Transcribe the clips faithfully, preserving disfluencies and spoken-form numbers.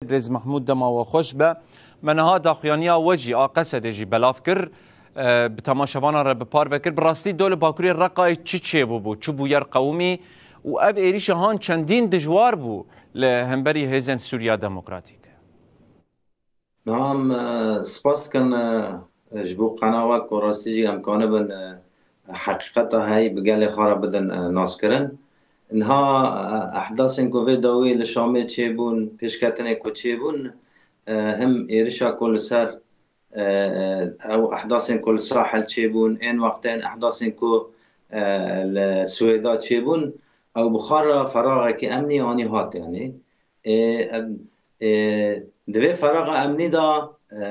Birêz Mehmûd, dema we xweş be. Me niha daxuyaniya we jî a Qesedê jî belav kir. E, bi temaşevanan re bi parve kir. Bi rastî do li Bakurê Reqayê çi çêbûbû? Çi bûyer qewimî? Û ev êrîşa han çendîn dijwar bû li hemberî Hêzên Sûriya Demokratîk? Niha em, e, spas dikin, e, ji bo qena we ku rastî jî em kanibin, e, heqîqeta heyî bi gelê xwe re bidin, e, naskirin. Niha, e, ehdasên ku vê dawiyê li Şamê çêbûn, pêşketinê ku çêbûn, e, him êrişa ku li ser, e, e, ew ehdasên ku li Sahel çêbûn, ên wextên ehdasên ku, e, li Swêda çêbûn, ew bi xwe re feraxekî emnî anî hat, yanî. Ê, em, ê, di vê feraxa emnî de, e,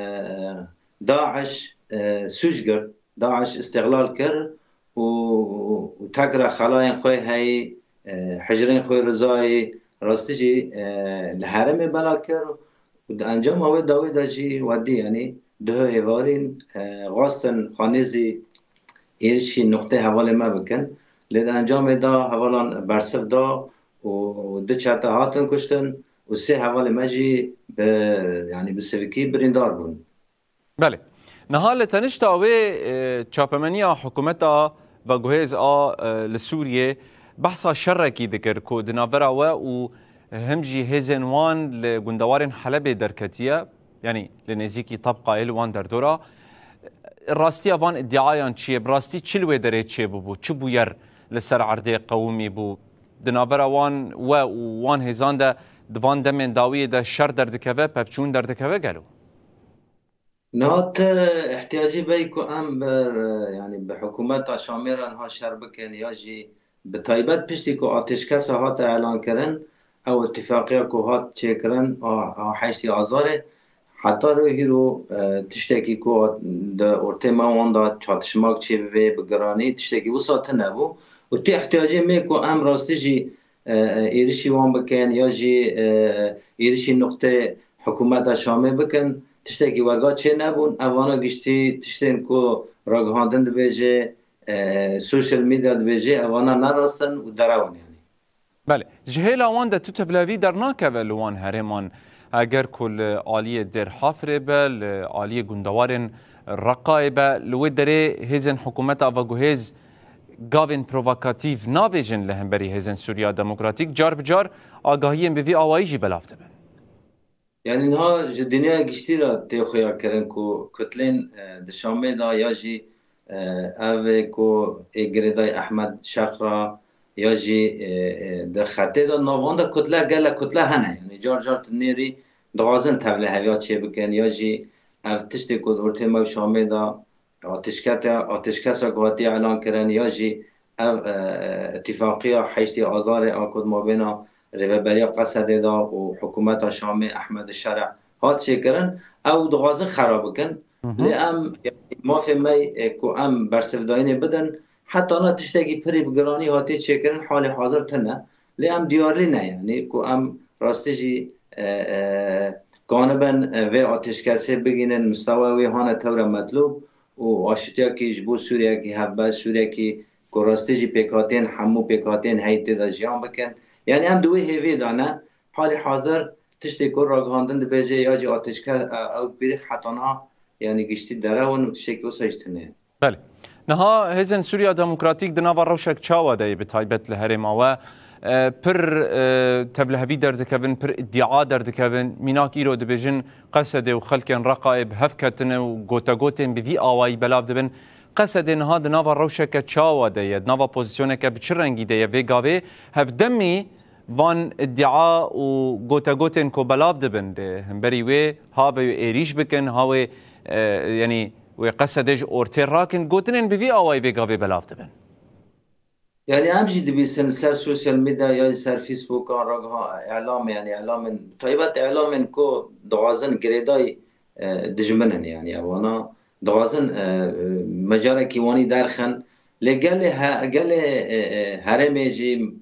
DAIŞ, e, sûc girt, DAIŞ îstixlal kir û, û tekra xelayên xwe heyî, e, hicrên xwe rizayî rastî jî, e, li herêmê bela kir û di encama wê dawî de jî wedî, yanî duh êvarîn, e, xwestin xwe nêzî êrişî nuqtê hevalê me bikin. Lê di encamê de hevalan bersiv da û du çete hatin kuştin û sê hevalê me jî bi, yanî bi sivikî birîndar bûn. Belê. Niha li tenişta wê, e, çapemeniya hikûmeta veguhêz a, e, li Sûriyê behsa şerekî dikir ku di navbera we û him jî hêzên wan li gundewarên Helebê derketiye, yanî li nêzîkî Tebqayê li wan derdora. Rastiya van îdiayan çi ye? Bi rastî çi li wê derê çêbûbû? Çi bûyer li ser erdê qewimî bû? Di navbera wan we û wan hêzan de di van demên dawiyê de şer derdikeve, pevçûn derdikeve gelo? Niha ti ihtiyacî bey ku em bi, yanî bi hikûmeta Şamê re niha şer bikin ya jî bi taybet piştî ku atêşkesa hate elankirin, ew îtifaqiya ku hat çêkirin a, a heştê Azarê, heta rê hîro, e, tiştekî ku di ortê me wan de çatişmak çêbibe bi giranî, tiştekî wisa tune bû û tu ihtiyacê me ku em rastî jî, e, e, êrişî wan bikin ya jî, e, êrişî nuqtê hikûmeta Şamê bikin, tiştekî werga çê nebûn. Evana giştî tiştên ku ragihandin dibêje, e, social media dibêje, evana ne rast in û derew in, yanî. Belê. Ji hêla wan de tu tevlevî dernakeve li wan herêman. Eger ku li aliyê Dêr Hafirê be, li aliyê gundewarên Reqayê be, li wê derê hêzên hikûmeta veguhêz gavên provokatîf navêjin li hemberî hêzên Sûriya Demokratîk, car bi car agahiyên bi vî awayî jî belav dibin. Yanî niha ji dinyaya giştî re tê xuya kirin ku kutlên, e, di Şamê de ya jî, e, ev ê ku ê girêdayî Ehmed Şeqra ya jî, e, e, di xetê de navan de kutle gele kutle hene. Yanî car car tu nêrî dixwazin tevliheviya çêbikin ya jî ev tiştê ku di ortê me û Şamê de atişkete, atişkesa ku hatiye elan kirin ya jî ev, e, îtîfaqiya heştê Azarê a ku di mabêna Rêveberiya Qesedê de û hikûmeta Şamê Ehmed Şer'a hat çêkirin, ew dixwazin xera bikin. Hı hı. Lê em, yanî mafê me, e, ku em bersivdayînê bidin, heta na tiştekî pirî bi giranî hatiye çêkirin, halê hazir tune. Lê em diyarlî ne, yanî ku em rastî jî, e, e, kanibin, e, vê atêşkesê bigînin, mistewa wê hane tewre metlûb û aşitiyakî ji bo Sûriyekî hevbeş, Sûriyekî ku rastî jî pêkhatên, hemû pêkhatên heyî tê de jiyan bikin. Yanî em di wê hêvê de ne. Halî hazir tiştê ku ragihandin dibêje ya jî atêşke, e, ew pîrîx heta niha, yanî giştî derew in û tiştekî wisa jî tune ye. Belê. Niha Hêzên Sûriya Demokratîk di nava rewşek çawa de ye, bi taybet li herêma we? E, pir, e, tevlihevî derdikevin, pir îdia derdikevin. Mînak îro dibêjin Qesedê û xelkên Reqayê bi hev ketine û gotegotên bi vî awayî belav dibin. Qesedê niha di nava rewşeke çawa de ye? Di nava pozîsyoneke bi çi rengî de ye? Vê gavê hevdemî van îdia û gotegotên ku belav dibin li hemberî wê, ha vê êrîş bikin, ha wê, e, yanî wê Qesedê ji ortê rakin, gotinên bi vî awayî vê gavê belav dibin. Yanî em jî dibîsin ser sosyal medya ya jî ser Facebookan, ragiha îlamê, yanî îlamên, bi taybet îlamên ku dixwazin girêdayî, e, dijmin in, yanî ewana dixwazin, e, e, micarekî wanî derxin. Lê gelê he-, gelê, e, e, herêmê jî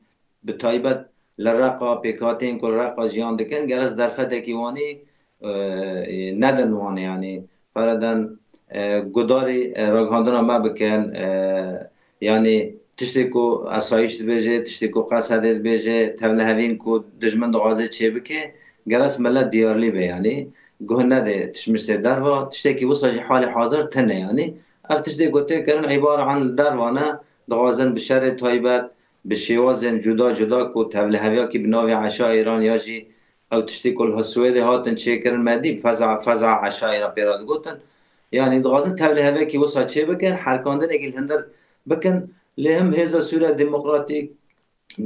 bi taybet li Reqa, pêkhateyên ku li Reqa jiyan dikin, gerek derfetekî wanî, e, e, nedin wan, yanî fereden, e, gudarî, e, ragihandina me bikin, e, yanî tiştê ku esayîş dibêje, tiştê ku Qesedê dibêje, tevlihevîn ku dijmin dixwaze çêbike, Geres milet diyarlî be, yanî guh nede tişmiştê derva, tiştekî wisa jî halê hazir tune, yanî ev tiştê ku tê kirin îbare an li derva ne, dixwazin bi şerê taybet, bi şêwazên cuda cuda ku tevliheviyakî bi navê eşaîran ya jî ew tiştê ku li Swêdê hatin çêkirin, me dî feza, feza eşaîra pê re digotin. Yanî dixwazin tevlihevekî wisa çê bikin, herkandinekî li hindir bikin, lê him hêza Sûriya Demokratîk,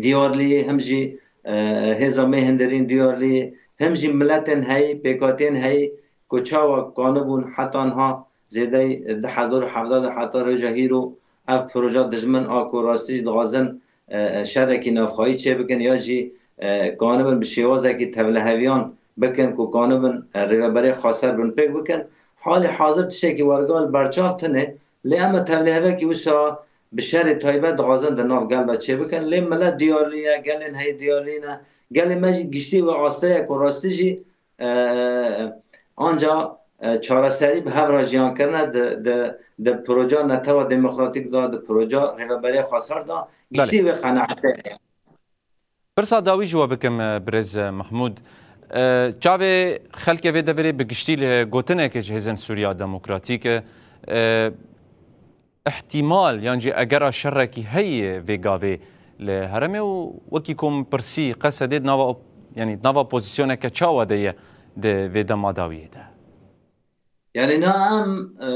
diyarlî, him jî, e, hêza mêhindirîn diyarlî, him jî miletên heyî, pêkhatiyên heyî ku çawa kanibûn heta niha zêdeyî du hezar û hevdeh de heta roja hîro ev proja dijmin a ku rastî jî dixwazin, e, e, şerekî navxweyî çêbikin ya jî, e, kanibin bi şêwazekî tevliheviyan bikin ku kanibin, e, rêveberê xweser binpêk bikin. Halê hazir tiştekî wergal berçav tune, lê em e tevlihevekî wisa bi şerê taybet dixwazin di nav gel de çêbikin. Lê milet diyarlî ye, gelên heyî diyarlî ne. Gelê me jî giştî wê asteye ku rastî jî, e, anca, e, çareserî bi hev re jiyan kirine di, di, di proca netewa demokratîk de, di proca rêveberiya xwesar de, giştî wê qenaete ye. Pirsa dawî ji we bikim, e, birêz, e, Mehmûd. E, çavê xelkê vê deverê bi giştî li gotinekê ji Hêzên Sûriya Demokratîk, e, e, îhtîmal yan jî egera şerekî heye vê gavê li herêmê û wekî ku min pirsî, Qesedê di nava op-, yanî di nava opozîsyoneke çawa de ye di vê dema dawiyê de? Yanî na em, e,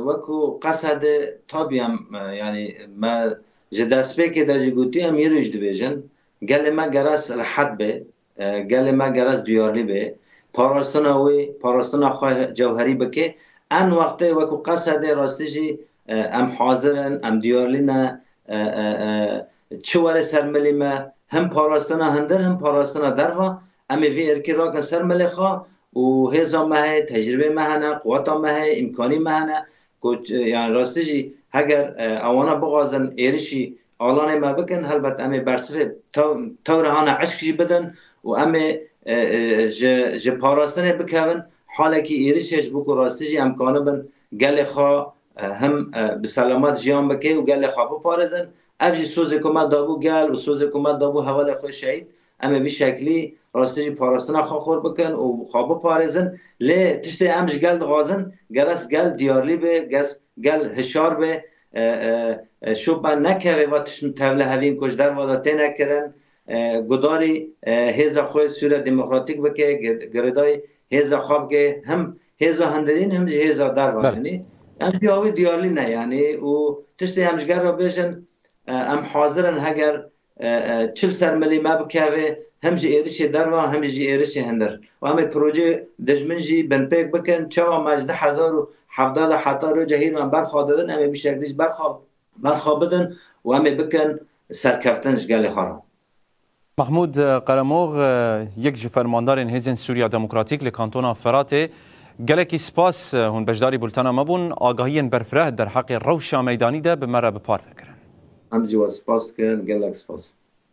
wekû Qesedê tabî em, e, yanî me ji destpêkê de jî gotî, em hîro jî dibêjin, gelê me geres rehet be, e, gelê me geres duyarlî be, parastina wê, parastina xwe cewherî bike. En wextê wekû Qesedê rastî jî, e, em hazir in, em duyarlî ne, e, e, e, çi were ser milî me, him parastina hundir, him parastina derva, em ê vê êrikê rakin ser milê xwe û hêza me heye, tecrûbê me hene, quweta me heye, îmkanî me hene, ku, e, yani rastî jî heger, e, ewana bixwazin êrişî alanê me bikin, helbet em ê bersivê tew-, tewrehana eşq jî bidin û em ê, e, e, ji, ji parastinê bikevin, halekî êrişê ji bo ku rastî jî em kanibin gelê xwe, e, him, e, bi selamet jiyan bike û gelê xwe biparêzin. Ev jî sozê ku me dabû gel û sozê ku me dabû hevalê xwe şehîd, em ê vî şeklî rastî jî parastina xwe xor bikin û xwe biparêzin. Lê tiştê em ji gel dixwazin, geres gel diyarlî be, ges-, gel hişyar be, e, e, e, şopa nekeve va tişt-, tevlihevîn ku ji derva de têne kirin, e, gudarî, e, hêza xwe Sûriya Demokratîk bike, gi-, girêdayî hêza xwe bike, him hêza hundirîn, him jî hêza derva. Belê. Yanî, em vî awî diyarlî ne, yanî, û tiştê em ji gel re bêjin, e, em hazir in heger, e, e, çi li ser milî me bikeve, him ji êrişê derva, him jî êrişê hundir. Û em ê projeyê dijmin jî binpêk bikin, çawa me ji du hezar û hevdeh de heta roja hîr me berxwe didin, em ê vî şeklî jî berxwe, berxwe bidin û em ê bikin serkeftin ji gelê xwe re. Mahmûd Qeremox, yek ji fermandarên Hêzên Sûriya Demokratîk li Kantona Feratê, gelekî spas, hûn beşdarî bultena me bûn, agahiyên berfireh derheqê rewşa meydanî de bi me re bi parve kirin. Em jî we spas dikin, gelek spas.